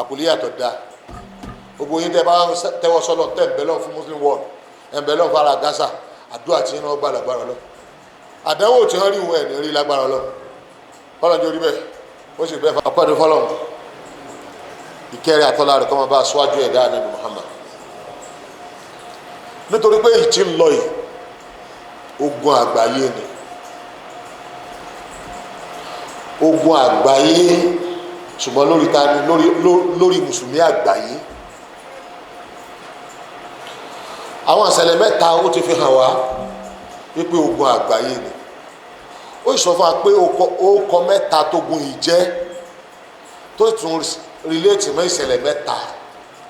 Àkùlíyà tó dáa. Gbogbo yín tẹ́ bá tẹ́wọ́ sọ́lọ̀, tẹ́ ń bẹ lọ́n fún Muslim world, ẹ̀ ń bẹ lọ́n fara Gaza, àdúrà tí iná gbà lágbára lọ. Àdánwò tí wọ́n rí wọn ẹ̀ ní rí lágbára lọ. Kọ́lọ̀ ní orí bẹ́ẹ̀, ó sì bẹ́ẹ̀ ọpẹ́ ní fọlọ́run. Ìkẹrẹ àtọ́lá rẹ̀ kọ́ máa bá aṣáájú ẹ̀dá Ànábì Muhammad. Nítorí pé ìtì ń lọ yìí, ogun àgbáyé ni. Ogun àgbáyé, ṣùgbọ́n lórí ta ni? Lórí mùsùlùmí àgbáyé. Àwọn ìṣẹ̀lẹ̀ mẹ́ta ó ti fi hàn wá wípé ogun àgbáyé ni. Ó sọ fún wa pé ó kọ mẹ́ta tó gun yìí jẹ́, tó tún relate mọ́ ìṣẹ̀lẹ̀ mẹ́ta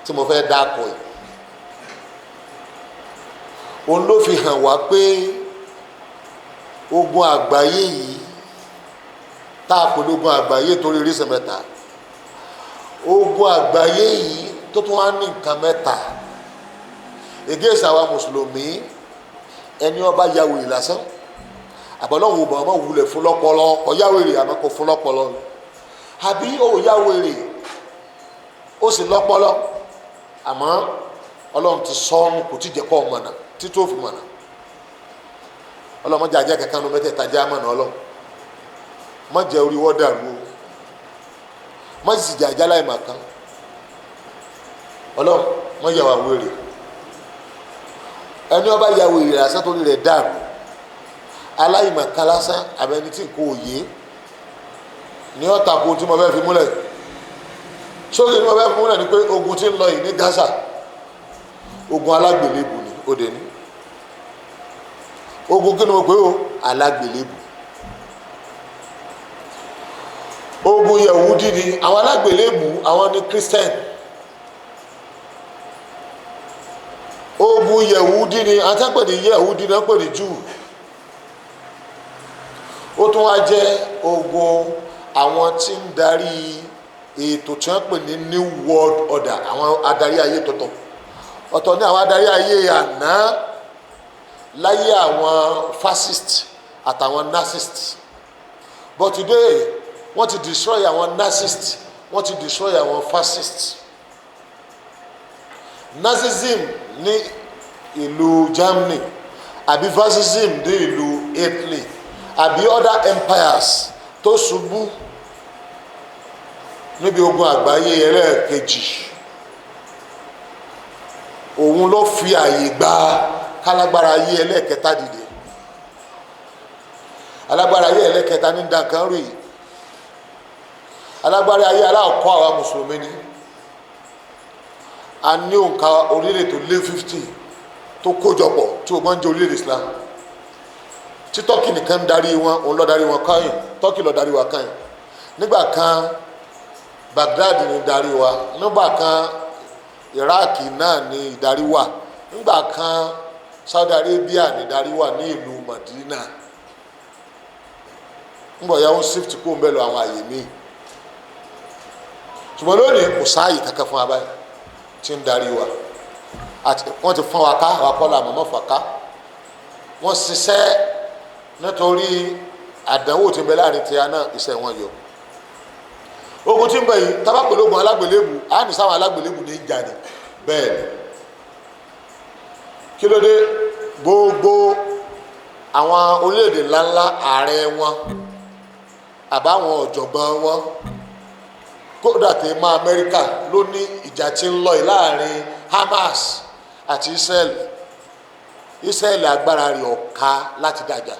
tí mo fẹ́ dákọ̀ yìí. Òun ló fi hàn wá pé ogun àgbáyé yìí tá a pè lógun àgbáyé torí oríṣi mẹ́ta, ogun àgbáyé yìí tó tún wá ní nǹkan mẹ́ta against àwa mùsùlùmí. Ẹni ó bá ya wèrè lásán, àbọ̀lọ́hùn ọba ọmọ wulẹ̀ fún lọ́pọlọ, ọ̀yá wèrè àmọ́ kò fún lọ́pọlọ, àbí ó ya wèrè ó sì lọ́pọlọ, àmọ́ Ọlọ́run ti sọ́ọ́nù kò tí jẹ́ kọ́ ọmọ náà títí ó fi mọ̀nà. Ọlọ́run jẹ́ àjẹ́ kankan ló mẹ́tẹ̀ẹ̀ta jẹ́ àmọ̀nà. Ọlọ́run má jẹ́ orí wọ́n dàrú o, má sì jẹ́ àjálá ìmọ̀ kan. Ọlọ́run má yà wá wèrè. Ẹni ó bá ya wèrè lásán torí rẹ̀ dàrú, aláìmọ̀kan lásán, àbẹni tí kò yé ní ọ̀tàkù tí mo fẹ́ fi múlẹ̀ sókè tí mo fẹ́ fi múlẹ̀ ni pé ogun tí ń lọ yìí ní Gaza, ogun alágbèlébù ni. Ó dé ní ogun kí ni mo pè ó? Alágbèlébù. Ogun Yẹ̀wúdí ni. Àwọn alágbèlébù, àwọn ni Christian. Ogun Yẹ̀wúdí ni, àtẹ́pẹ̀ ní Yẹ̀wúdí náà pè ní Júù. Ó tún wá jẹ́ ogun àwọn tí ń darí ètò tí wọ́n pè ní New World Order, àwọn adarí ayé tuntun. Ọ̀tọ̀ ní àwọn adarí ayé àná láyé àwọn fascist àtàwọn nazist, but today wọ́n ti destroy àwọn nazist, wọ́n ti destroy àwọn fascist. Nazism ní ìlú Germany, àbí fascism ní ìlú Italy, àbí other empires tó ṣubú níbi ogun àgbáyé ẹlẹ́ẹ̀kejì, òun ló fi àyè gba kálágbára ayé ẹlẹ́ẹ̀kẹta dìde. Alágbára ayé ẹlẹ́ẹ̀kẹta ní dankan rí. Alágbára ayé aláàkọ́ àwa mùsùlùmí ni a ní òǹkà orílẹ̀ tó lé 50 tó kójọpọ̀ tí o máa ń jẹ́ orílẹ̀ Islam, tí Tọ́kì nìkan ń darí wọn. Òun ló darí wọn káyìn, Tọ́kì ló darí wa káyìn. Nígbà kan Baghdad ní darí wa, nígbà kan Iraq náà ní ìdarí wa, nígbà kan Saudi Arabia ní ìdarí wa ní ìlú Madina. Ńgbọ̀ ya wọ́n shift kó ń bẹ̀ lọ àwọn àyè míì, ṣùgbọ́n lónìí kò sáàyè kankan fún wa báyìí tí ń darí wa. Àti wọ́n ti fọ́n wa ká, àwa kọ́ la mọ̀mọ́ fà ká. Wọ́n ṣiṣẹ́ nítorí àdánwò tí ń bẹ láàrin tíya náà, iṣẹ́ wọn yọ. Ogun tí ń bẹ yìí, tábà pẹ̀lú ogun alágbèlébù, á ní sáwọn alágbèlébù ní ìjà ni. Bẹ́ẹ̀ ni, kí ló dé? Gbogbo àwọn orílẹ̀-èdè ńláńlá, ààrẹ wọn àbáwọn ọ̀jọ̀gbọ́n wọn, kódà tẹ mọ́ Amẹ́ríkà, ló ní ìjà tí ń lọ yìí láàrin Hamas àti Israel, Israel agbára rẹ̀ ọ̀ka láti dàjà.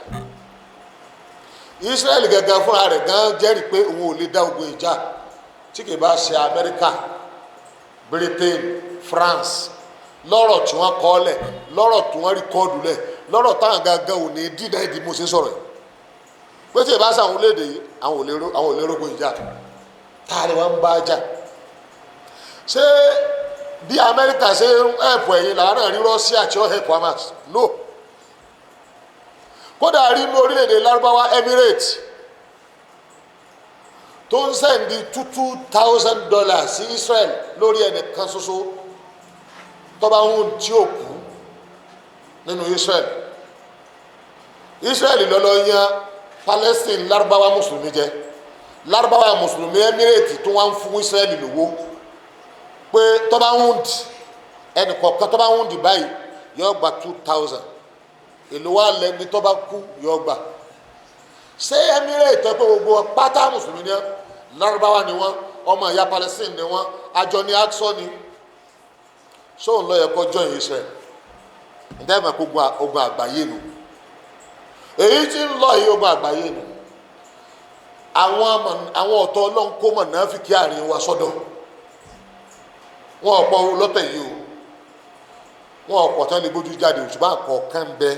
Israel gangan fúnra rẹ̀ gan jẹ́rìí pé òun ò lè dá ogun ìjà tí kì bá ṣe Amẹ́ríkà, Britain, France. Lọ́rọ̀ tí wọ́n kọ́ lẹ̀, lọ́rọ̀ tí wọ́n record lẹ̀, lọ́rọ̀ táwọn gangan ò ní dídá ìdí mo ṣe sọ̀rọ̀ yìí pé tí ìbá sàwọn orílẹ̀-èdè yìí, àwọn ò lè rógun ìjà. Tá a lè wọ́n ń bá jà? Ṣé bí Amẹ́ríkà ṣe ń help ẹ̀yìn làwọn náà rí Russia tí ó help Hamas? No. Kódà rí inú orílẹ̀-èdè Lárúbáwá, Emirates, tó ń send $2,000 sí Israel lórí ẹnìkan ṣoṣo tó bá ń tí ò kú nínú Israel. Israel lọ́lọ́ yan Palestine Lárúbáwá mùsùlùmí jẹ, Lárúbáwá mùsùlùmí Emirates tó wá ń fún Israel lówó. Pé tó bá wound ẹnì kọ̀ọ̀kan, tó bá wound báyìí, yóò gba 2,000. Èlò wa lẹni tó bá kú yóò gbà? Ṣé Emirates tó pé gbogbo pátá mùsùlùmí ni wọ́n, Lárúbáwá ni wọ́n, ọmọ ìyá Palestine ni wọ́n, àjọ ní Aqsa ni, sóun ló yẹ kó join Israel? Ǹjẹ́ ìmọ̀ kó ogun àgbáyé nu èyí tí ń lọ yìí? Ogun àgbáyé nu. Àwọn ọ̀tọ̀ Ọlọ́run kó mọ̀ náà fi kí àárín wa sọ́dọ̀ wọn. Ọ̀pọ̀ lọ́tẹ̀ yìí o, wọn ọ̀pọ̀ tán lè gbójú jáde, ṣùgbọ́n àkọ́kàn ń bẹ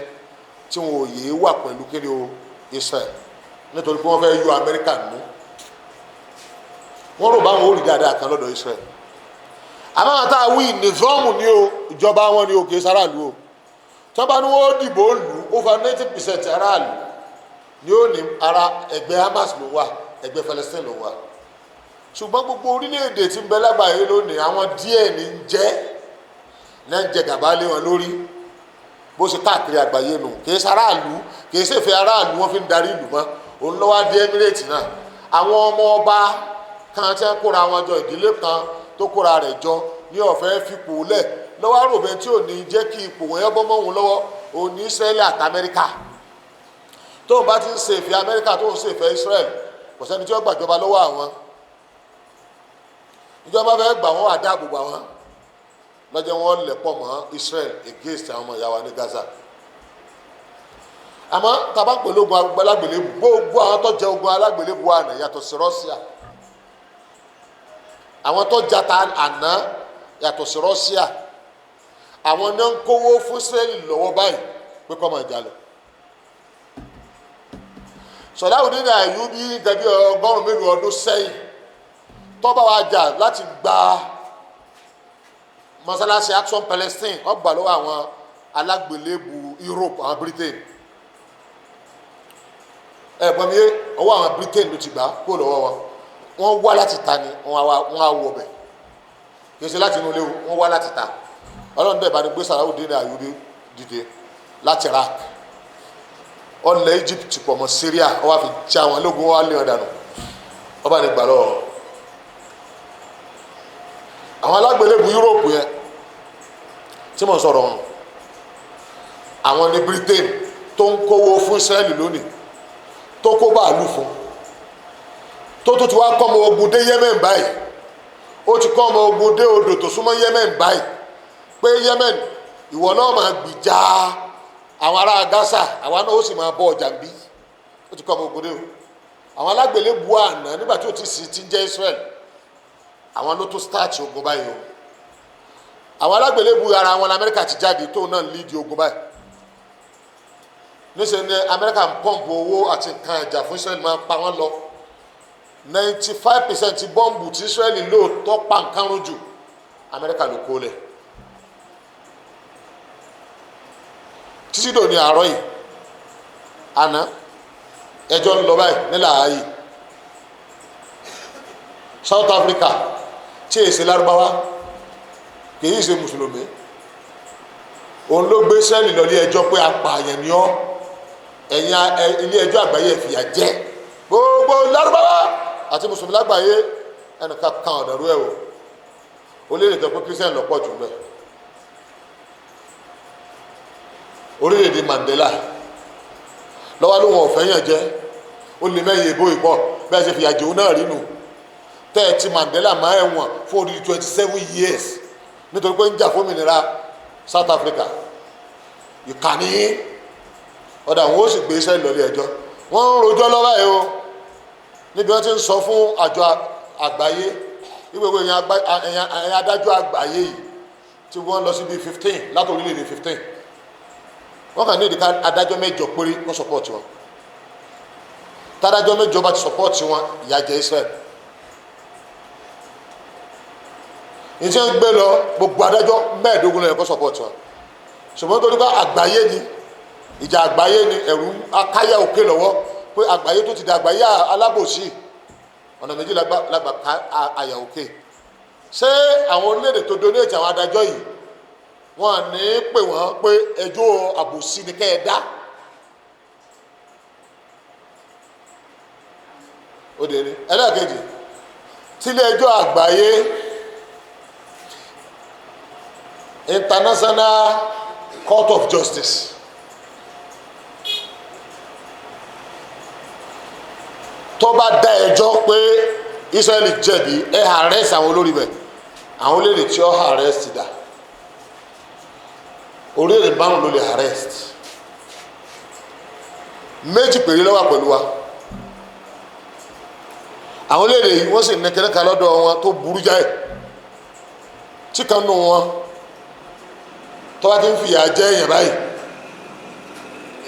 tí wọn ò yéé wà pẹ̀lú kí ni o, Israel, nítorí pé wọ́n fẹ́ yọ Amẹ́ríkà nù. Wọ́n rò báwọn ò rí dáadáa kan lọ́dọ̀ Israel. Àmọ́ àwọn tá a wí nìzọ́ọ̀mù ni o, ìjọba wọn ni o, kì í sáráàlú o. Tí wọ́n bá ní wọ́n dìbò lù, over 90% aráàlú ni ó ní ara ẹgbẹ́ Hamas ló wà, ẹgbẹ́ Palestine ló wà. Ṣùgbọ́n gbogbo orílẹ̀-èdè tí ń bẹ lágbàáyé lónìí, àwọn díẹ̀ ní ń jẹ́ ní ń jẹ gàba lé wọn lórí. Bó ṣe káàkiri àgbáyé nù. Kì í ṣe aráàlú, kì í ṣèfẹ́ aráàlú wọn fi ń darí ìlú mọ́. Òun lọ́wọ́ dé Emirates náà. Àwọn ọmọ ọba kan tí wọ́n kóra wọn jọ, ìdílé kan tó kóra rẹ̀ jọ ní ọ̀fẹ́ fipò lẹ̀ lọ́wọ́, àròbẹ tí ò ní jẹ́ kí ipò wọn yẹn bọ́ mọ́ òun lọ́wọ́, òun ní Israẹli àti Amẹ́ríkà. Tó ń bá ti ń ṣe ìfẹ́ Amẹ́ríkà, tó ń ṣe ìfẹ́ Israel, kò sẹ́ni tí ó gbàjọba lọ́wọ́ àwọn. Ìjọba fẹ́ gbà wọ́n, wà dáàbò bò àwọn lọ́jọ́ wọn lẹ̀ pọ̀ mọ́ Israel against àwọn ọmọ ìyá wa ní Gaza. Àmọ́ tàbá pẹ̀lú ogun alágbèlébù, gbogbo àwọn tó jẹ ogun alágbèlébù àná yàtọ̀ sí Russia, àwọn tó jata àná yàtọ̀ sí Russia, àwọn náà ń kówó fún Israeli lọ́wọ́ báyìí pé kọ́ máa jà lọ. Sọláwùdí ní Àyùbí gẹ̀bí ọgọ́rùn-ún mélòó ọdún sẹ́yìn tó bá wa jà láti gba mọ́sálásí Action Palestine, wọ́n gbà lọ́wọ́ àwọn alágbèlébù Europe, àwọn Britain. Ẹ̀gbọ́n mi yé, ọwọ́ àwọn Britain ló ti gbà kó lọ́wọ́ wọn. Wọ́n wá láti ta ni, wọ́n á wọ bẹ̀, kì í ṣe láti inú ilé o, wọ́n wá láti ta. Ọlọ́run dẹ̀ bá ní gbé Sàláwùdí ní Àyùbí dìde láti Iraq, ọlẹ̀ Egypt pọ̀ mọ́ Syria, ó wá fi já wọn lógun, wọ́n á lé wọn dànù. Wọ́n bá ní gbà lọ́wọ́ àwọn alágbèlébù Europe yẹn tí mo sọ̀rọ̀ wọn. Àwọn ní Britain tó ń kówó fún Israeli lónìí, tó kó bàálù fún, tó ti wá kọ́ ọmọ ogun dé Yemen báyìí. Ó ti kọ́ ọmọ ogun dé odò tó súnmọ́ Yemen báyìí, pé Yemen, ìwọ náà máa gbìjà àwọn ará Gaza, àwa náà ó sì máa bọ ọjà ń bí. Ó ti kọ́ ọmọ ogun dé o. Àwọn alágbèlébù àná, nígbà tí ó ti sì ti ń jẹ́ Israel, àwọn ló tó start ogun báyìí o. Àwọn alágbèlébù ara wọn lamẹ́ríkà ti jáde, tóun náà lead ogun báyìí. Níṣẹ́ ni Amẹ́ríkà ń pump owó àti nǹkan ìjà fún Israel, máa pa wọ́n lọ. 95% bọ́ǹbù tí Israel lò tó pa nǹkan rún jù, Amẹ́ríkà ló kó lẹ̀. Títí dòní àárọ̀ yìí àná, ẹjọ́ ń lọ báyìí nílà ayé South Africa, tí èsì Lárúbáwá, kìí ṣe mùsùlùmí, òun ló gbé Israẹli lọ ilé ẹjọ́ pé apààyàn ni ọ́, ẹ̀yin ilé ẹjọ́ àgbáyé, ẹ fìyà jẹ gbogbo Lárúbáwá àti mùsùlùmí lágbàáyé. Ẹnìkan kan ọ̀dọ̀rú ẹ̀ wò ó lè tọ́ pé Christian lọ́pọ̀ jù bẹ́ẹ̀. Orílẹ̀-èdè Mandela lọ́wọ́ ló wọn ọ̀fẹ́ yàn jẹ́, ó lè mẹ́yìn ìbò ìpọ̀ bẹ́ẹ̀ ṣe fìyà jẹun náà rí nù tẹ́ ẹ ti Mandela máa ẹ̀wọ̀n fún odidi 27 years nítorí pé ń jà fómìnira South Africa. Ìkànnì ọ̀dà wọn ó sì gbé iṣẹ́ lọ ilé ẹjọ́. Wọ́n ń rojọ́ lọ́wọ́ ẹ̀ o, níbi wọ́n ti ń sọ fún àjọ àgbáyé ìwéwé ẹ̀yìn adájọ́ àgbáyé yìí tí wọ́n lọ sí bíi 15 láti orílẹ̀-èdè 15. Wọ́n kàn ní ìdíkà adájọ́ mẹ́jọ péré kó support wọn. Tádájọ́ mẹ́jọ bá ti support wọn, ìyà jẹ Israel. Ìṣe ń gbé lọ, gbogbo adájọ́ 15 ló yẹ kó support wọn, ṣùgbọ́n torí pé àgbáyé ni ìjà, àgbáyé ni ẹ̀rù akáyà òkè lọ́wọ́ pé àgbáyé tó ti di àgbáyé alábòsí, ọ̀nà méjì lágbà ká àyà òkè. Ṣé àwọn orílẹ̀-èdè tó donate àwọn adájọ́ yìí, wọ́n ní pè wọ́n pé ẹjọ́ àbòsí ni kẹ́ ẹ dá? Ó dé ní ẹlẹ́ẹ̀kejì, tílé ẹjọ́ àgbáyé International Court of Justice tó bá dá ẹjọ́ pé Israeli jẹ̀bi, ẹ arrest àwọn olórí bẹ̀. Àwọn orílẹ̀-èdè tí ó arrest dà, orílẹ̀-èdè márùn ló lè arrest, méjì péré ló wà pẹ̀lú wa. Àwọn orílẹ̀-èdè yìí wọ́n sì ní kẹ́lẹ́ka lọ́dọ̀ wọn tó burú jáì, tí kan nù wọn tó bá ti ń fìyà jẹ èèyàn báyìí,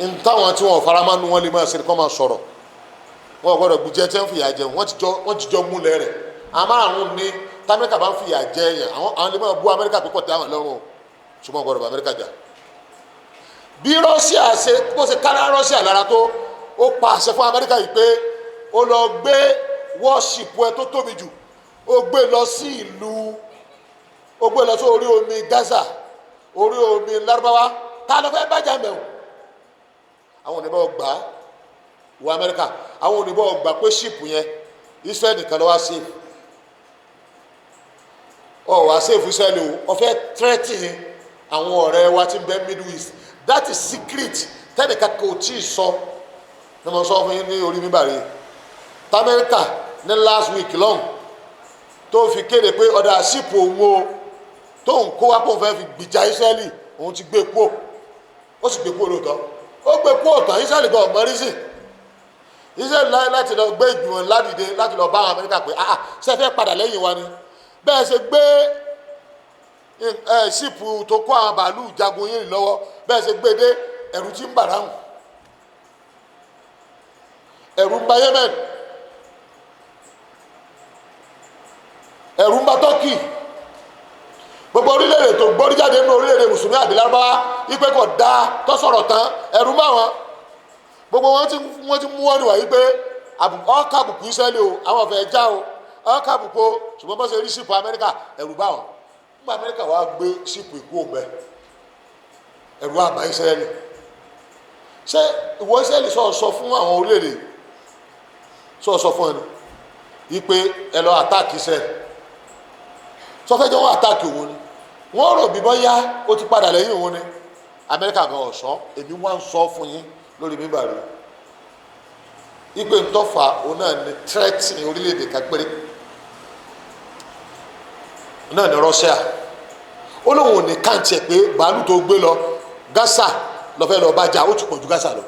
n táwọn tí wọn fara máa nu wọn lè máa ṣe kọ́ máa sọ̀rọ̀, wọn ò gbọ́dọ̀ gbìjẹ́ tí wọ́n fìyà jẹ wọn, wọ́n ti jọ múlẹ̀ rẹ̀. Àmárùn ní tamẹ́ríkà bá ń fìyà jẹ èèyàn, àwọn lè máa bú Amẹ́ríkà pípọ̀ tẹ́ àwọn lọ́rùn o, ṣùgbọ́n gbọ́dọ̀ bá Amẹ́ríkà jà. Bí Russia ṣe bó ṣe kára Russia lára tó, ó pa àṣẹ fún Amẹ́ríkà yìí pé ó lọ gbé warship ẹ tó tóbi jù, ó gbé lọ sí ìlú, ó gbé lọ sí orí omi Gaza, orí omi Lárúbáwá, tá ló fẹ́ bàjẹ́ mẹ́wọ̀n. Àwọn òní bá gbà á wọ Amẹ́ríkà, àwọn òní bá gbà pé ship yẹn Israel nìkan ló wá safe. Ọ wá safe Israel o, ọ fẹ́ threaten àwọn ọ̀rẹ́ wa tí ń bẹ Middle East. That is secret tẹ́nìkan kò tí ì sọ ní mo sọ fún yín ní orí mímbàrí tamẹ́ríkà ní last week long, tó fi kéde pé ọ̀dà ship òun o tó ń kó wá pòun fẹ́ fi gbìjà Israeli, òun ti gbé kúò. Ó sì gbé kúò lóòótọ́, ó gbé kúò tán. Israeli gan ọ̀mọ́ rí sí Israeli láti lọ gbé ìgbìmọ̀ ládìde láti lọ bá àwọn Amẹ́ríkà pé ah, ṣe fẹ́ padà lẹ́yìn wa ni bẹ́ẹ̀ ṣe gbé ẹ ship tó kó àwọn bàálù jagun yìí lọ́wọ́, bẹ́ẹ̀ ṣe gbé dé, ẹ̀rù ti ń bà ráhùn, ẹ̀rù ń bà Yemen, ẹ̀rù ń bà Turkey, gbogbo orílẹ̀-èdè tó gbórí jáde nínú orílẹ̀-èdè mùsùlùmí àbí Lárúbáwá ipe kò dáa tó sọ̀rọ̀ tán, ẹ̀rù ń bà wọ́n. Gbogbo wọn ti mú wọn níwà yìí pé ọkà àbùkù Ísírẹ́lì o, àwọn ọ̀fẹ́ já o, ọkà àbùkù o. Ṣùgbọ́n bá ṣe rí ship Amẹ́ríkà, ẹ̀rù bà wọ́n. Nígbà Amẹ́ríkà wàá gbé ship ìkú òǹbẹ, ẹ̀rù àbá Ísírẹ́lì. Ṣé ìwọ Ísírẹ́lì sọ fún àwọn orílẹ̀-èdè, sọ fún ẹni wípé ẹ lọ attack Ísírẹ́lì, sọfẹ́ jẹ́ wọ́n attack òun ni, wọ́n rò bí bọ́yá ó ti padà lẹ́yìn òun ni. Amẹ́ríkà gan ọ̀sán, èmi wá ń sọ fún yín lórí mímbà rẹ̀ ipe ntọ́fà òun náà ni threatening orílẹ̀-èdè kan péré náà ni Russia. Ó lóun ò ní káǹtì ẹ̀ pé bàálù tó gbé lọ Gaza lọ́fẹ́ lọ́ọ́ bá jà, ó ti pọ̀ ju Gaza lọ.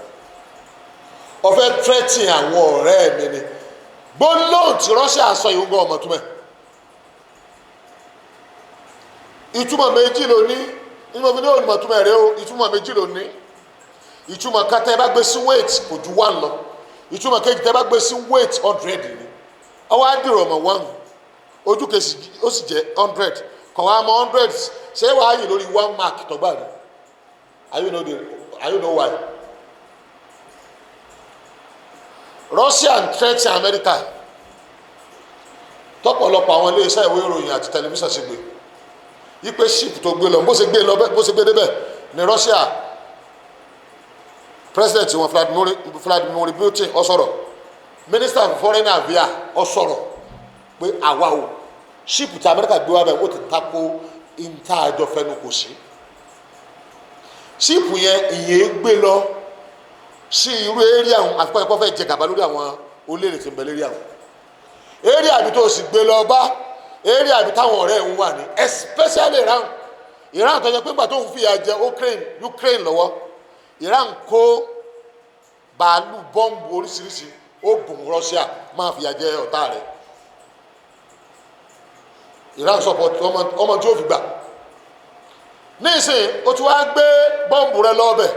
Ó fẹ́ threatening àwọn ọ̀rẹ́ mi ni. Gbólóhùn tí Russia sọ yìí ń gbọ́ ọmọ túmẹ̀ ìtumọ̀ méjì ló ní, ìtumọ̀ méjì ló ní mọ̀túmọ̀ rẹ o, ìtumọ̀ méjì ló ní. Ìtumọ̀ kan tẹ́ bá gbé sí weight kò ju 1 lọ, ìtumọ̀ kejì tẹ́ bá gbé sí weight 100 ni, ọwọ́ á dìrọ̀ mọ̀ 1, ojú kejì ó sì jẹ́ 100, kọ̀ wá mọ́ 100, ṣé wàá yìí lórí 1 mark tọ́gbà ni? Are you know why? Russia and threaten America tọ́pọ̀lọpọ̀ àwọn iléeṣẹ́ ìwé ìròyìn àti tẹlifíṣàn ṣe gbé ipe ship tó gbé lọ, bó ṣe gbé lọ, bó ṣe gbé débẹ̀ ní Russia president wọn Vladimir Putin ó sọ̀rọ̀, minister of foreign affairs ó sọ̀rọ̀ pé àwa o, ship tí America gbé wá bẹ̀ ó ti tako ìta àjọ fẹnu kò sí. Ship yẹn ìyẹn gbé lọ sí irú area àwọn àfikún ẹ̀kọ́ fẹ́ jẹ gàba lórí àwọn orílẹ̀-èdè tí ń bẹ lérí àwọn area àbí tó sì gbé lọ bá area àbí táwọn ọ̀rẹ́ ń wà ní, especially Iran. Iran tó jẹ́ pé nígbà tó ń fìyà jẹ Ukraine lọ́wọ́, Iran kó bàálù bọ́ǹbù oríṣiríṣi ó bùn Russia máa fìyà jẹ ọ̀tá rẹ̀. Iran support ọmọ tí ó fi gbà nísìnyí, ó ti wá gbé bọ́ǹbù rẹ̀ lọ́ọ́bẹ̀.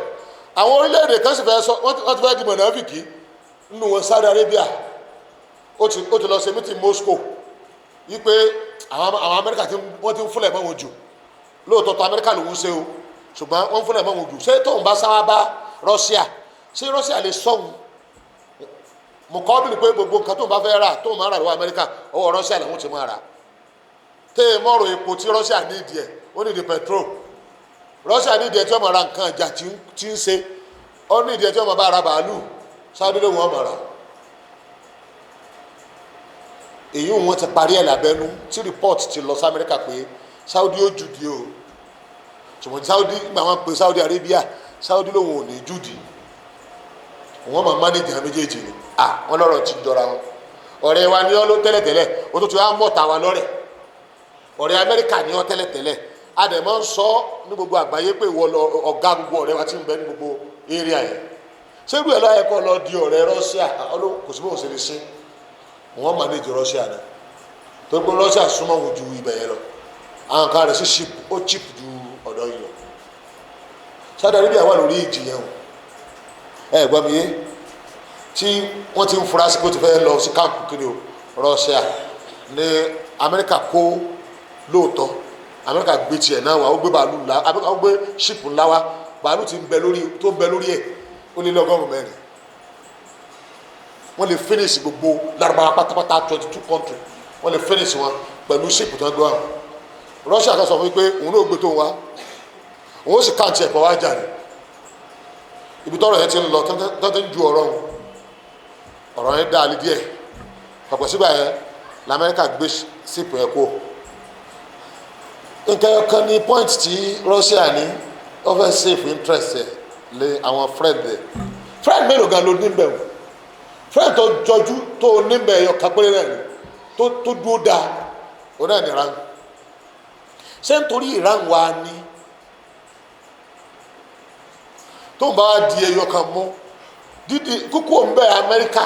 Àwọn orílẹ̀-èdè kan sì fẹ́ sọ wọ́n ti fẹ́ di mọ̀nàfìkì nínú wọn. Saudi Arabia ó ti lọ ṣe meeting Moscow wípé àwọn Amẹ́ríkà wọ́n ti ń fúnlẹ̀ mọ́ wọn jù. Lóòótọ́ tó Amẹ́ríkà lòún ṣe o, ṣùgbọ́n wọ́n ń fúnlẹ̀ mọ́ wọn jù. Ṣé tóun bá sáwá bá Russia, ṣé Russia lè sọ̀hún mọ̀kọ́bìnrin pé gbogbo nǹkan tóun bá fẹ́ rà tóun máa rà lọ́wọ́ Amẹ́ríkà, ọwọ́ Russia làwọn ti máa rà. Tẹ́ ẹ mọ́rọ̀ epo tí Russia ní ìdí ẹ̀, ó ní ìdí petrol. Russia ní ìdí ẹ̀ tí wọ́n máa ra nǹkan ìjà tí ń ṣe, ó ní ìdí ẹ̀ tí wọ́n máa bá ra bàálù, Saudi ló wọ́n máa rà. Èyí wọn ti parí ẹ̀ lábẹ́nú tí report ti lọ sí Amẹ́ríkà pé Saudi ó jù di o. Ṣùgbọ́n Saudi gbà wọ́n pe Saudi Arabia, Saudi lòun ò ní júdì, wọ́n máa manage àwọn méjèèjì ni. À wọ́n lọ́rọ̀ ti jọra wọn. Ọ̀rẹ́ wa ní ọ́ ló tẹ́lẹ̀tẹ́lẹ̀, ó tó ti wá mọ̀ta wa lọ́rẹ̀. Ọ̀rẹ́ Amẹ́ríkà ní ọ́ tẹ́lẹ̀tẹ́lẹ̀, a dẹ̀ máa ń sọ ní gbogbo àgbáyé pé ìwọ lọ ọ̀gá gbogbo ọ̀rẹ́ wa ti ń bẹ ní gbogbo area yẹn. Ṣé irú ẹ̀ lọ́yẹ̀ kọ́ lọ di ọ̀rẹ́ Russia? Kò sí bóun ṣe lè ṣe, wọ́n manage Russia náà, tó gbé Russia súnmọ́ òun ju ibẹ̀ yẹn lọ. Àwọn kan rẹ̀ sí cheap, ó cheap ju ọ̀dọ̀ yìí lọ. Saudi Arabia wà lórí ìjì yẹn o. Ẹ gbọ́ mi yé? Tí wọ́n ti ń fura sí pé ó ti fẹ́ lọ sí camp kiri o Russia ní Amẹ́ríkà kó lóòótọ́. Amẹ́ríkà gbé tiẹ̀ náà wá, ó gbé bàálù ńlá, Amẹ́ríkà ó gbé ship ńlá wá. Bàálù ti ń bẹ lórí, tó ń bẹ lórí ẹ̀, ó lé lọ́gọ́rùn-ún 4. Wọ́n lè finish gbogbo Lárúbáwá pátápátá, 22 country, wọ́n lè finish wọn pẹ̀lú ship tó ń gbé wọn. Russia kan sọ fún mi pé òun náà gbé tó ń wá, òun ó sì káàntì ẹ̀kọ́ wá jà ní ibi tọ́rọ̀ yẹn ti ń lọ, tó ti ń ju ọ̀rọ̀ òun. Ọ̀rọ̀ yẹn dáa lé díẹ̀ pàpọ̀ sígbà yẹn Lamẹ́ríkà gbé ship yẹn kó. Nǹkan kan ní point tí Russia ní, ó fẹ́ save interest ẹ̀ lé àwọn friend ẹ̀. Friend mélòó gan ló níbẹ̀ o? Friend tó jọjú tó níbẹ̀ yọ kápẹ́rẹ́ rẹ̀ tó tó dúró dáa, ó náà ní Iran. Ṣé nítorí Iran wa ní tó ń bá wa di ẹyọ kan mú dídì kúkú òun bẹ Amẹ́ríkà,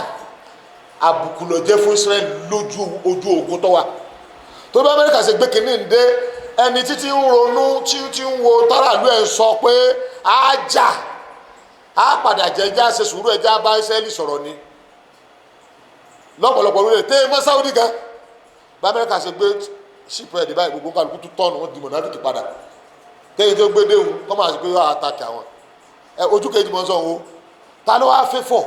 àbùkù ló jẹ́ fún Israel lójú ojú ogun tó wà. Tó bá Amẹ́ríkà ṣe gbé kínní ń dé, ẹni títí ń ronú tí tí ń wo táràlú ẹ̀ ń sọ pé á jà á padà jẹ́, ẹjẹ́ á ṣe sùúrù, ẹjẹ́ á bá Israẹli sọ̀rọ̀ ni lọ́pọ̀lọpọ̀ lórí ẹ̀ tẹ́ ẹ mọ́ Saudi gan. Bá Amẹ́ríkà ṣe gbé ship ẹ̀ dé báyìí, gbogbo kálukú tó tọ̀nù wọn di mọ̀nàfíkì padà. Kéyìn tó gbé déhùn kọ́ máa ṣe pé wọ́n àtàkì àwọn ẹ ojú kejì mọ́ sọ̀ wo ta ló wá fẹ́ fọ̀?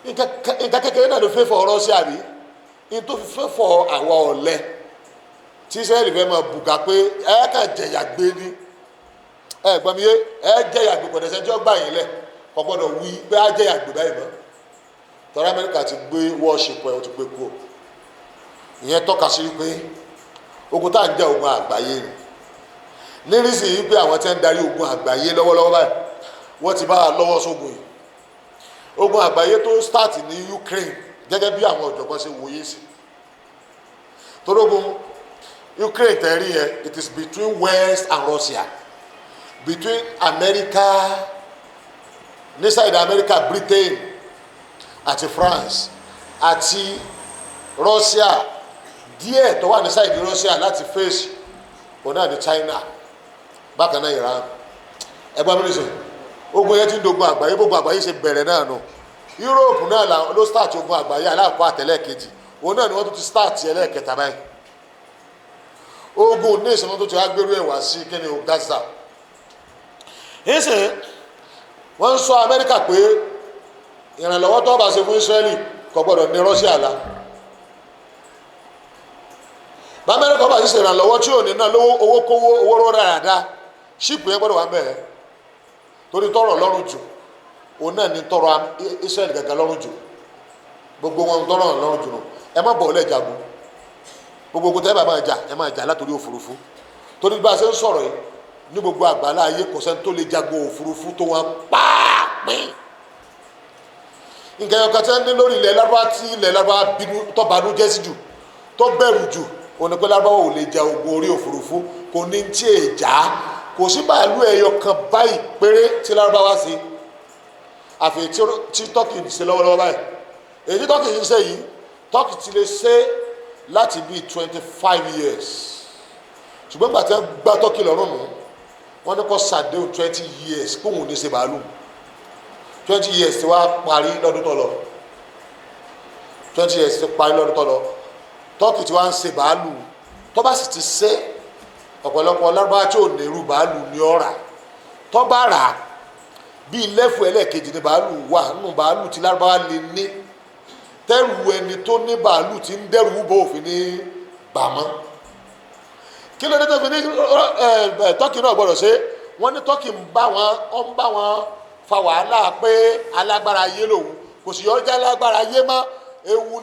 Nǹkan kékeré náà ló fẹ́ fọ̀ ọ̀rọ̀ sí àbí ní tó fi fẹ́ fọ̀ àwa ọ̀lẹ tí Israẹli fẹ́ máa bùgà pé ẹ kàn jẹ̀yà gbé ní ẹ gbọ́n mi yé, ẹ jẹ̀yà gbé pẹ̀lẹ́sẹ̀ tí ó gbà yín lẹ̀, kò gbọ́dọ̀ wí pé á jẹ̀yà gbé báyìí mọ́. Tọ́lá Amẹ́ríkà ti gbé warship ẹ̀, ó ti gbé kú. Ìyẹn tọ́ka sí wípé ogun tá à ń jẹ́ ogun àgbáyé ni. Nírísì yìí pé àwọn tí ń darí ogun àgbáyé lọ́wọ́lọ́wọ́ báyìí, wọ́n ti bá a lọ́wọ́ sógun yìí. Ogun àgbáyé tó start ní Ukraine, gẹ́gẹ́ bí àwọn ọ̀jọ̀gbọ́n ṣe wòye sí, torógun Ukraine tẹ̀rí yẹn, it is between West and Russia, between America, ní side America, Britain àti France àti Russia díẹ̀ tó wà ní side Russia láti face òun náà ní China, bákan náà Iran. Ẹgbẹ́ mi nìsín, ogun yẹn ti ń dogun àgbáyé. Gbogbo àgbáyé ṣe bẹ̀rẹ̀ náà nù. Europe náà ló start ogun àgbáyé aláàkọ́ àtẹlẹ́kejì, òun náà ni wọ́n tún ti start ẹlẹ́ẹ̀kẹta báyìí. Ogun ní ìsinmi tó ti wá gbérú ẹ̀ wá sí kíni o, Gaza. Ìsìn wọ́n ń sọ Amẹ́ríkà pé ìrànlọ́wọ́ tó bá ṣe fún Israẹli kò gbọ́dọ̀ ní Russia la. Bá Amẹ́ríkà bá ṣe ìrànlọ́wọ́ tí ò ní náà lówó, owó kówó, owó rọ́ dáadáa, ship yẹn gbọ́dọ̀ wà ń bẹ̀, torí tọrọ lọ́rùn jù, òun náà ní tọrọ Israẹli gàgà lọ́rùn jù. Gbogbo wọn tọrọ lọ́rùn jù nù. Ẹ má bọ̀ ọ́ lẹ́jagun. Gbogbo ogun tẹ́ bá máa jà, ẹ máa jà látòrí òfurufú, torí bá a ṣe ń sọ̀rọ̀ yìí, ní gbogbo àgbàlá ayé, kò sẹ́ni tó lè jagun òfurufú tó wọn pàápín. Nǹkan ẹ̀ka tí wọ́n ní lórí ilẹ̀ Lárúbáwá, tí ilẹ̀ Lárúbáwá bínú tó banújẹ́ sí jù, tó bẹ̀rù jù, òun ni pé Lárúbáwá ò lè ja ogun orí òfurufú, kò ní tí è já. Kò sí bàálù ẹyọ kan báyìí péré tí Lárúbáwá ṣe, àfi tí Turkey ń ṣe lọ́wọ́lọ́wọ́ báyìí. Èyí tí Turkey ń ṣe yìí, Turkey ti lè ṣe láti bíi 25 years, ṣùgbọ́n gbàtẹ́ gbá Turkey lọ́rùn mú, wọ́n ní kó ṣàdéhùn 20 years kóhùn ní ṣe bàálù. 20 years ti wá parí lọ́dún tó lọ. 20 years ti parí lọ́dún tó lọ. Turkey ti wá ń ṣe bàálù. Tó bá sì ti ṣe, ọ̀pọ̀lọpọ̀ Lárúbáwá tí ò ní irú bàálù ní ọ̀rà tó bá rà á, bíi level ẹlẹ́ẹ̀kejì ní bàálù wà nínú bàálù tí Lárúbáwá lè ní, tẹ́rù ẹni tó ní bàálù tí ń dẹ́rù bò òfin ní bàmọ́. Kí ló dé tó fi ní ẹ Turkey náà gbọ́dọ̀ ṣe? Wọ́n ní Turkey ń bá wọn fa wàhálà pé alágbára ayé lòun, kò sì yọjá alágbára ayé mọ́. Ewu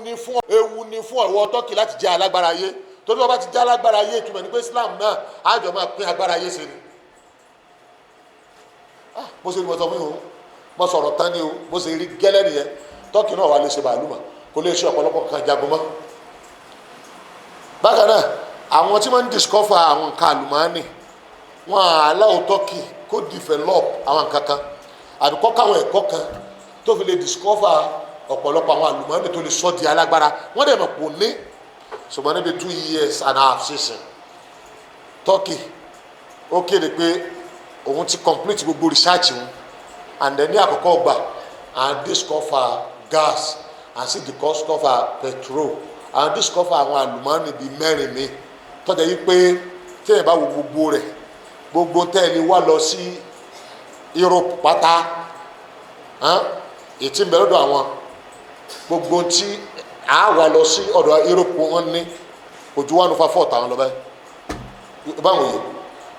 ni fún ọ̀wọ́ Turkey láti jẹ́ alágbára ayé, torí wọ́n bá ti jẹ́ alágbára ayé, ìtumọ̀ ní pé Islam náà àjọ máa pín agbára ayé sí ni. Bó ṣe rí, mo sọ fún yìí o, mo sọ̀rọ̀ tán ni o, bó ṣe rí gẹ́lẹ́ nìyẹn. Turkey náà wà lè ṣe bàálù mọ́, kò lè ṣe ọ̀pọ̀lọpọ̀ kan jagun mọ́. Bákan náà, àwọn tí wọ́n ń discover àwọn nǹkan àlùmọ́ọ́nì, wọ́n á allow Turkey kó develop àwọn nǹkan kan àbí kọ́ káwọn ẹ̀kọ́ kan tó fi lè discover ọ̀pọ̀lọpọ̀ àwọn àlùmọ́ọ́nì tó lè sọ di alágbára. Wọ́n dẹ̀ mọ̀ kò ní. Ṣùgbọ́n níbi 2 years and a half sísìn, Turkey ó kéde pé òun ti complete gbogbo research wọn, and then ní àkọ́kọ́ gbà and discover gas and sì discover petrol and discover àwọn àlùmọ́ọ́nì bíi mẹ́rin mi tọ́jà yìí, pé téèyàn bá wo gbogbo rẹ̀, gbogbo tẹ́ẹ̀lì wá lọ sí Europe pátá, ètí ń bẹ lọ́dọ̀ àwọn, gbogbo tí a wà lọ sí ọ̀dọ̀ Europe, wọn ní ojú 1/4 tàwọn lọ báyìí. Báwọn yìí,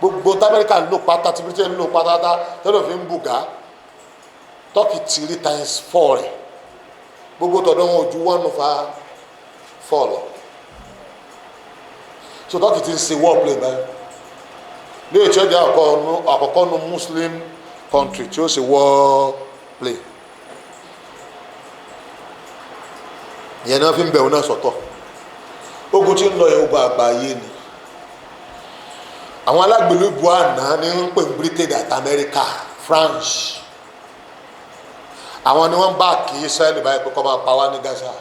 gbogbo tí Amẹ́ríkà ń lò pátá, tí Britain ń lò pátá, tẹ́lẹ̀ fi ń bùgá, Turkey ti rí times four rẹ̀. Gbogbo tọ̀dọ̀ wọn ojú 1/4 lọ. So Turkey ti ń ṣe war plane báyìí ní ètò ẹ̀jẹ̀ àkọ́kọ́ nu Muslim country tí ó ṣe war plane. Ìyẹn náà fi ń bẹ̀rù náà sọ̀tọ̀. Ogun tí ń lọ yẹn, ogun àgbáyé ni. Àwọn alágbèlébù àná ní ń pè ní Britain àti America, France, àwọn ni wọ́n bá kí Israẹli báyìí pé kó máa pa wá ní Gaza.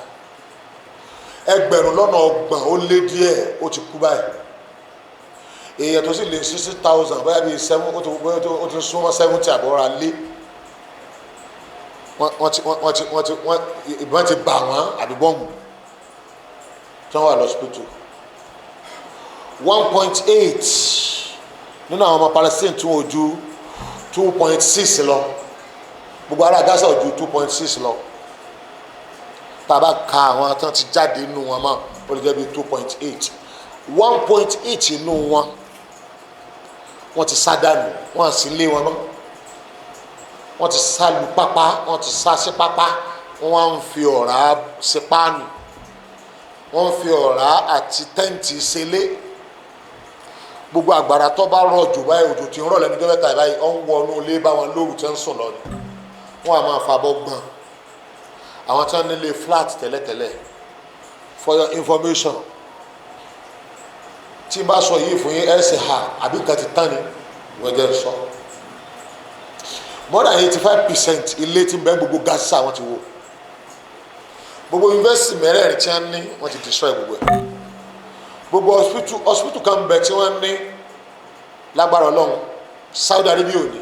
30,000 ó lé díẹ̀ ó ti kú báyìí. Èèyàn tó sì lé 60,000, bóyá bíi seven, ó ti súnmọ́ 70 àbọ̀ra lé. Wọ́n ti wọ́n ti wọ́n ti wọ́n ìbọn ti bà wọ́n àbí bọ́ǹbù tí wọ́n wà lọ́sibítù. 1.8 nínú àwọn ọmọ Palestine tún ò ju 2.6 lọ. Gbogbo ará Gaza ò ju 2.6 lọ. Tá a bá ka àwọn tán ti jáde nínú wọn mọ́, ó lè jẹ́ bíi 2.8. 1.8 nínú wọn, wọ́n ti sá dànù, wọ́n sì lé wọn mọ́, wọ́n ti sá lu pápá, wọ́n ti sá sí pápá. Wọ́n wá ń fi ọ̀rá sí páànù, wọ́n ń fi ọ̀rá àti tẹ́ǹtì ṣẹlẹ̀. Gbogbo àgbàrá tó bá rọ̀ jù báyìí, òjò tí ń rọ̀ lẹ́nu ọjọ́ mẹ́ta báyìí, ó ń wọnú ilé bá wọn lóru tí ń sùn lọ ni. Wọ́n á máa fabọ́ gbọ́n àwọn tí wọ́n nílé flat tẹ́lẹ̀tẹ́lẹ̀. For your information, tí n bá sọ yìí fún yín, ẹ ṣe ha àbí nǹkan ti tán ni wọ́n jẹ́ sọ. More than 85% ilé tí ń bẹ gbogbo Gaza, wọ́n ti wó. Gbogbo yunifásitì mẹ́rẹ̀ẹ̀rin tí wọ́n ní, wọ́n ti destroy gbogbo ẹ̀. Gbogbo hospital, hospital kan bẹ tí wọ́n ní, lágbára Ọlọ́run, Saudi Arabia ò ní.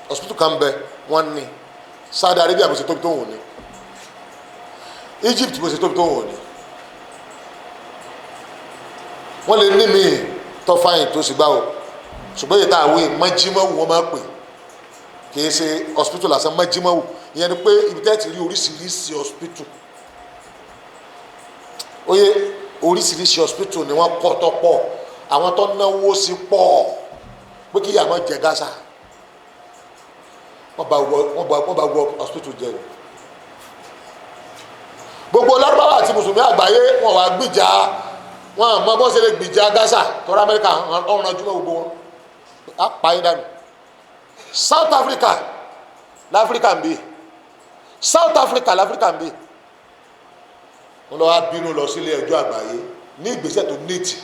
Hospital kan bẹ wọ́n ní, Saudi Arabia bó ṣe tóbi tó wọ́n ní, Egypt bó ṣe tóbi tó wọ́n ní. Wọ́n lè ní mi tó fáyìn tó sì gbá o, ṣùgbọ́n èyí tá a wé mọ́jímọ́wù, wọ́n máa pè, kì í ṣe hospital lásán, mọ́jímọ́wù. Ìyẹn ni pé ibi tẹ́ ti rí oríṣiríṣi hospital, oye oríṣiríṣi hospital ni wọ́n kọ́ tó pọ̀, àwọn tó náwó sí pọ̀ pé kí ìyá máa jẹ Gaza. Wọ́n bá wọ hospital jẹ ni. Gbogbo Lárúbáwá àti mùsùlùmí àgbáyé, wọn wá gbìjà wọn àmọ́ bọ́ ṣe lè gbìjà Gaza tọ́ra. Amẹ́ríkà ọ̀run ajúmọ̀ gbogbo wọn á pa yín dànù. South Africa láfíríkà ń bí, South Africa láfíríkà ń bí, wọn lọ wá bínú lọ sílé ẹjọ́ àgbáyé ní ìgbésẹ̀ tó níìtì.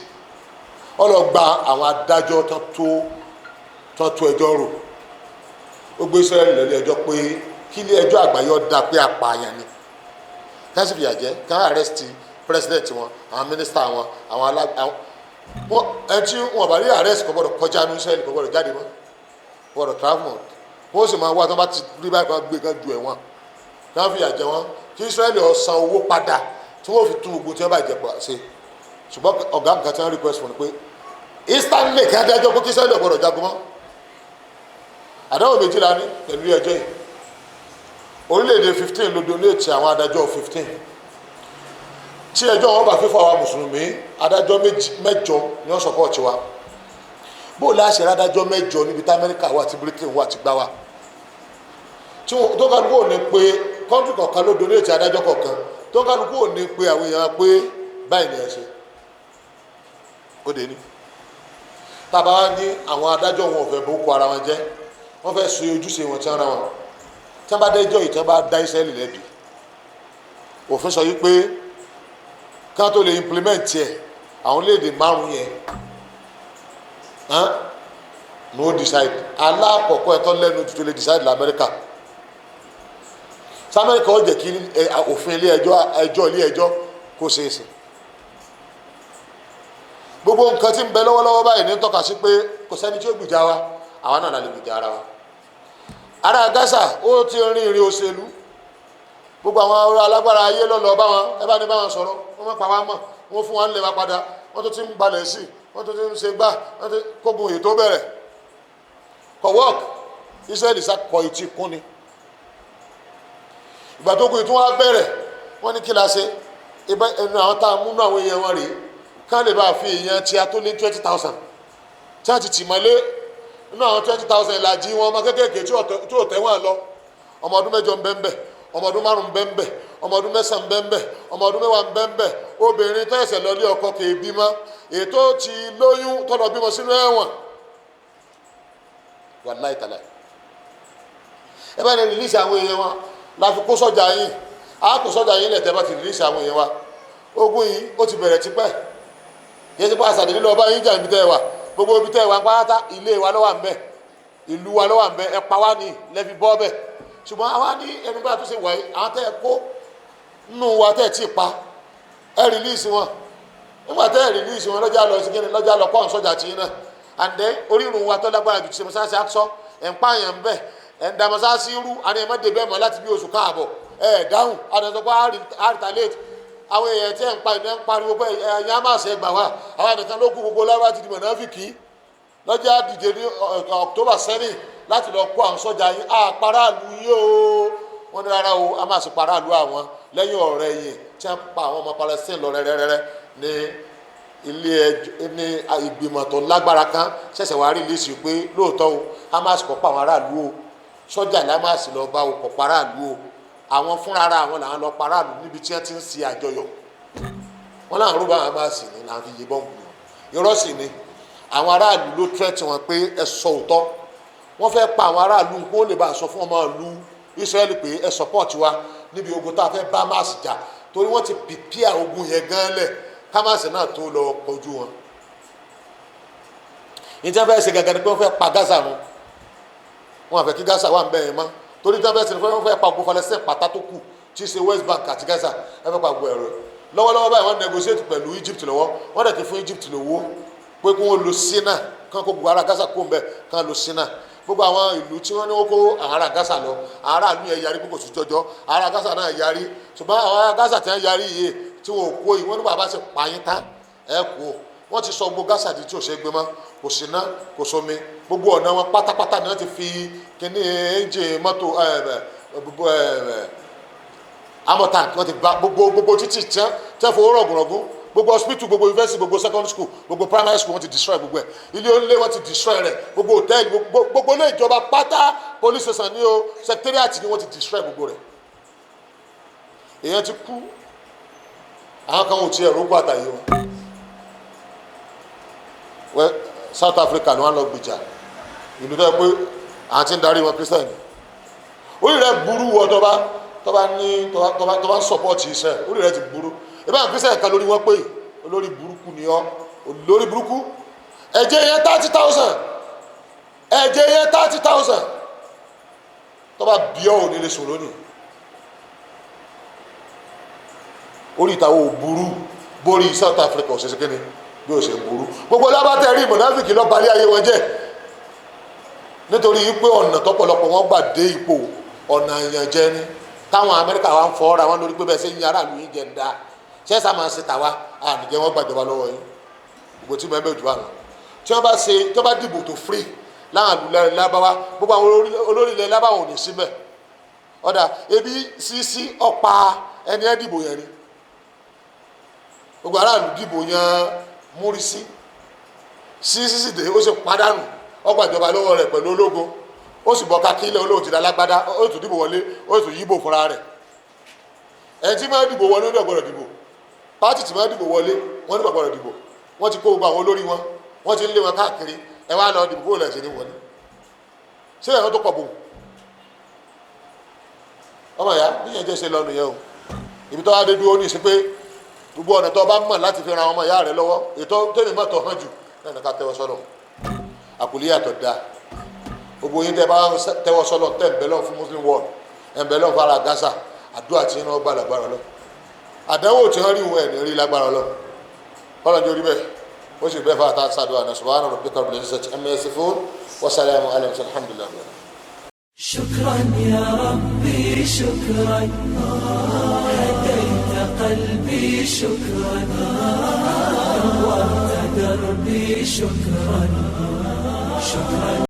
Wọn lọ gba àwọn adájọ́ tán tó ẹjọ́ rò. Ó gbé Israẹli lọ ilé ẹjọ́ pé kí ilé ẹjọ́ àgbáyé ó dá pé apààyàn ni, kí wọ́n sì fìyà jẹ, kí wọ́n arrest president wọn, àwọn minister wọn, àwọn alá àwọn wọn. Ẹni tí wọn bá rí arrest kò gbọdọ̀ kọjá ní Israẹli, kò gbọdọ̀ jáde mọ́, kò gbọdọ̀ travel mọ́. Wọ́n sì máa wá tí wọ́n bá ti rí báyìí kan gbé kan ju ẹ̀wọ̀n, kí wọ́n fìyà jẹ wọn, kí Israẹli ó san owó padà tí wọ́n fi tún gbogbo tí wọ́n bá jẹ pọ̀ ṣe. Ṣùgbọ́n ọ̀gá, nǹkan tí wọ́n request fún ni pé instantly kí adájọ́ pé kí Israẹli ò gbọdọ̀ jagun mọ́. Àdáwò méjìlá ní pẹ̀lú ẹjọ́ yìí. Orílẹ̀-èdè 15 ló donate àwọn adájọ́ 15. Tí ẹjọ́ wọn bá fífọ́ àwa mùsùlùmí, adájọ́ mẹ́jọ ni wọ́n support wa. Bó láṣẹ adájọ́ mẹ́jọ níbi tí Amẹ́ríkà wà, tí Britain wà, tí gbá wa, tí tó kálukú ò ní pé country kọ̀ọ̀kan ló donate adájọ́ kọ̀ọ̀kan, tó kálukú ò ní pé àwọn èèyàn pé báyìí ni ẹ ṣe. Ó dé ní tábà wá ní àwọn adájọ́ wọn ò fẹ́ bó kó ara wọn jẹ́. Wọ́n fẹ́ ṣe ojúṣe wọn tí wọ́n rán wọn. Tí wọ́n bá dẹ́jọ́ yìí, tí wọ́n bá dá Ísírẹ́lì lẹ́bi, òfin sọ yìí pé kí wọ́n tó lè implement ẹ̀, àwọn orílẹ̀-èdè márùn-ún yẹn no decide. Alákọ̀ọ́kọ́ ẹ̀ tó lẹ́nu tó lè decide lamẹ́ríkà. Sí Amẹ́ríkà ó jẹ́ kí òfin ilé ẹjọ́, ẹjọ́ ilé ẹjọ́ kó ṣeé ṣe. Gbogbo nǹkan tí ń bẹ lọ́wọ́lọ́wọ́ báyìí ní tọ́ka sí pé kò sẹ́ni tí ó gbìjà wa, àwa náà la lè gbìjà ara wa. Ará Gaza ó ti rin ìrìn òṣèlú. Gbogbo àwọn ọ̀rọ̀ alágbára ayé lọ́lọ́ bá wọn, ẹ bá ní bá wọn sọ̀rọ̀, wọ́n má pa wá mọ̀, wọ́n fún wa ń lè wa padà. Wọ́n tó ti ń balẹ̀ sí, wọ́n tó ti ń ṣe gbá, wọ́n tó kógun èyí tó bẹ̀rẹ̀ kọ̀ work. Israẹli sá kọ etí kún ni. Ìgbà tó kù ìtún wa bẹ̀rẹ̀, wọ́n ní kí la ṣe ibà ẹnu àwọn tá a múnú àwọn èèyàn wọn rèé, ká lè bá fi èèyàn tí a tó lé 20,000 tí a ti tì mọ́lé. Nínú àwọn 20,000, ìlàjì wọn ọmọ kéékèèké tí ò tẹ́wọ̀n lọ. Ọmọ ọdún 8 ń bẹ ń bẹ, ọmọ ọdún 5 ń bẹ ń bẹ, ọmọ ọdún 9 ń bẹ ń bẹ, ọmọ ọdún 10 ń bẹ ń bẹ. Obìnrin tó ẹsẹ̀ lọ lé ọkọ kì í bímọ, ètò ti lóyún tó lọ bímọ sínú ẹ̀wọ̀n. Wàláì tàlà, ẹ bá lè release àwọn èèyàn wọn la fi kó sọ́jà yín. A kó sọ́jà yín lẹ̀ tẹ́ bá ti release àwọn èèyàn wa. Ogun yìí ó ti bẹ̀rẹ̀ tipẹ́. Yẹn ti pa àṣàdé nílò ọba yín jà. Ibi tẹ́ ẹ wà, gbogbo ibi tẹ́ ẹ wà pátá, ilé wa ló wà ń bẹ, ìlú wa ló wà ń bẹ. Ẹ pa wá ní lẹ́fi bọ́ bẹ̀. Ṣùgbọ́n àwa ní ẹnu bá tó ṣe wáyé, àwọn tẹ́ ẹ kó nù wa tẹ́ ẹ tí ì pa, ẹ release wọn. Nígbà tẹ́ ẹ release wọn, lọ́jà lọ sí kíni, lọ́jà lọ kọ́ ọ̀n sọ́jà tì í náà. And then orírun wa tó lágbára jù ti ṣe mọ́sáàsì Aqsa, ẹ̀ ń pààyàn ń bẹ̀, ẹ̀ ń da mọ́sáàsì rú. Àní ẹ̀ má dé bẹ́ẹ̀ mọ́ láti bí oṣù káàbọ̀. Ẹ̀ dáhùn, àti ẹ̀ sọ pé á retaliate. Àwọn èèyàn tí ẹ̀ ń pa ẹ̀ ń pariwo pé ẹ̀yìn á máa ṣe gbà wá, àwọn ẹnìkan ló kú. Gbogbo lára ti di mọ̀nàfíkì lọ́jà dìde ní October 7 láti lọ kó àwọn sọ́jà yín. Àparáàlú yín o. Wọ́n ní rárá o, a máa sì paráàlú àwọn. Lẹ́yìn ọ̀rẹ́ yìí tí wọ́n pa àwọn ọmọ Palestine lọ rẹ́rẹ́rẹ́rẹ́ ní ilé ẹjọ́ ní ìgbìmọ̀ tó lágbára kan ṣẹ̀ṣẹ̀ wá release pé lóòótọ́ o, Hamas kò pa àwọn aráàlú o, sọ́jà Hamas lọ bá o, kò pa aráàlú o. Àwọn fúnra ara àwọn làwọn lọ pa aráàlú níbi tí wọ́n ti ń ṣe àjọyọ̀. Wọ́n láwọn rúbọ Hamas ní làwọn fi yé bọ́ǹbù wọn. Irọ́ sì ni. Àwọn aráàlú ló threat wọn pé ẹ sọ òótọ́. Wọ́n fẹ́ pa àwọn aráàlú kó lè bá a sọ fún ọmọ ìlú Israẹli pé ẹ support wa níbi ogun tá a fẹ́ bá Hamas jà, torí wọ́n ti prepare ogun yẹn gan lẹ̀, Hamas náà tó lọ kojú wọn. Ní tí wọ́n fẹ́ ṣe gẹ́gẹ́ ni pé wọ́n fẹ́ pa Gaza run. Wọ́n fẹ́ kí Gaza wà ń bẹ̀ yẹn mọ́, torí tí wọ́n fẹ́ ṣe ni pé wọ́n fẹ́ pa gbogbo Palestine pátá tó kù, tí í ṣe West Bank àti Gaza. Wọ́n fẹ́ pa gbogbo ẹ̀rọ. Lọ́wọ́lọ́wọ́ báyìí, wọ́n negotiate pẹ̀lú Egypt lọ́wọ́. Wọ́n dẹ̀ ti fún Egypt lówó pé kí wọ́n lo Sinai kán kó gbogbo ará Gaza kó ń bẹ̀, kán lo Sinai. Gbogbo àwọn ìlú tí wọ́n ní wọ́n kó àwọn ará Gaza lọ, àwọn aráàlú yẹn yarí pé kò sí jọjọ. Ará Gaza náà yarí, ṣùgbọ́n àwọn ará Gaza tí wọ́n yarí yìí tí wọ́n kó yìí, wọ́n ní bàbá ṣe pààyàn tán ẹ kú o. Wọ́n ti sọ gbogbo Gaza di tí ò ṣe é gbé mọ́. Kò sí ná, kò sómi. Gbogbo ọ̀nà wọn pátápátá ni wọ́n ti fi kíní ẹ́ńjìn mọ́tò gbogbo armoured tank. Wọ́n ti gba gbogbo títì tí wọ́n fowó rọ̀gùnrọ̀gùn. Gbogbo hospital, gbogbo university, gbogbo secondary school, gbogbo primary school, wọ́n ti destroy gbogbo ẹ̀. Ilé onílé, wọ́n ti destroy rẹ̀. Gbogbo hòtẹ́ẹ̀lì, gbogbo ilé ìjọba pátá, police station ní o, secretariat ni, wọ́n ti destroy gbogbo rẹ̀. Èèyàn ti kú, àwọn kan ò tiẹ̀ rógbó àtàyè wọn. Well, South Africa ni wọ́n lọ gbìjà ìlú tó yẹ pé àwọn tí ń darí wọn Christian. Orí rẹ̀ burú wọ tọ́ba ní tọ́ba ń support iṣẹ́, orí rẹ̀ ti burú. Ìbá àwọn Christian kan lórí wọn pé olórí burúkú ni ọ́, olórí burúkú. Ẹ̀jẹ̀ yẹn 30,000, ẹ̀jẹ̀ yẹn 30,000, tọ́ba bí ọ́ ò ní lè sùn lónìí. Orí ìtàwọ̀ ò burú borí South Africa ò ṣe ṣe kíni bí ó ṣe burú. Gbogbo lábátẹ̀ rí mọ̀náfíkì lọ balẹ̀ ayé wọn jẹ́, nítorí pé ọ̀nà tọ́pọ̀lọpọ̀ wọn gbà dé ipò, ọ̀nà ìyànjẹ ni. Táwọn Amẹ́ríkà wa ń fọ́ ra wọn lórí pé bẹ́ẹ̀ ṣe ń yan aráàlú yín jẹ ń da ṣẹ́sà máa ṣe tàwa ànìjẹ́ wọn gbàjọba lọ́wọ́ yín. Gbogbo tí mẹ́mẹ́ òjò àná tí wọ́n bá ṣe, tí wọ́n bá dìbò tó free láwọn àlù lábáwá, gbogbo àwọn olórí ilẹ̀ lábáwá ò ní síbẹ̀. Ọ̀dà ebi sísí ọ̀pá ẹni ẹ̀ dìbò yẹn ni gbogbo aráàlú dìbò yẹn múrísí sísí sì dé, ó sì padànù, ó gbàjọba lọ́wọ́ rẹ̀ pẹ̀lú ológun, ó sì bọ́ kakílẹ̀ olóhùn ti dalágbádá. Ó tún dìbò wọlé, ó tún yíbò fúnra rẹ̀. Ẹni tí máa dìbò wọlé ó gbọ́dọ̀ dìbò. Pátì tí máa dìbò wọlé, wọ́n ní gbọ́dọ̀ dìbò. Wọ́n ti kó gbogbo àwọn olórí wọn, wọ́n ti ń lé wọn káàkiri. Ẹ wá lọ dìbò, bóòlù ẹ̀sìn ní wọlé. Ṣé ẹ̀rọ tó pọ̀ bò ọmọ ìyá bí yẹn jẹ́ ṣe lọ nìyẹn o. Ibi tó wá dé dúró ní ìsìn pé gbogbo ọ̀nà tó bá mọ̀ láti fi ran ọmọ ìyá rẹ lọ́wọ́, ètò tèmi mọ̀ tó hàn jù náà ní ká tẹ́wọ́ sọ́lọ̀. Àkùlé yàtọ̀ da gbogbo yín tẹ́ bá tẹ́wọ́ sọ́lọ̀, tẹ́ ń bẹ lọ́n fún Muslim world, ẹ̀ ń bẹ lọ́n fún ara Gaza, àdúrà tí iná gbà lágbára lọ, àdánwò tí wọ́n rí wọn ẹ̀ ní rí lágbára lọ. Kọ́lọ̀ ní orí bẹ́ẹ̀, ó sì bẹ́ẹ̀ fún àtàtà sàdúrà náà. Subhana rabbika rabbil izzati amma yasifun wa salamun ala mursalin, alhamdulillah. شكرا يا ربي، شكرا، هديت قلبي، شكرا، نورت دربي، شكرا، شكرا.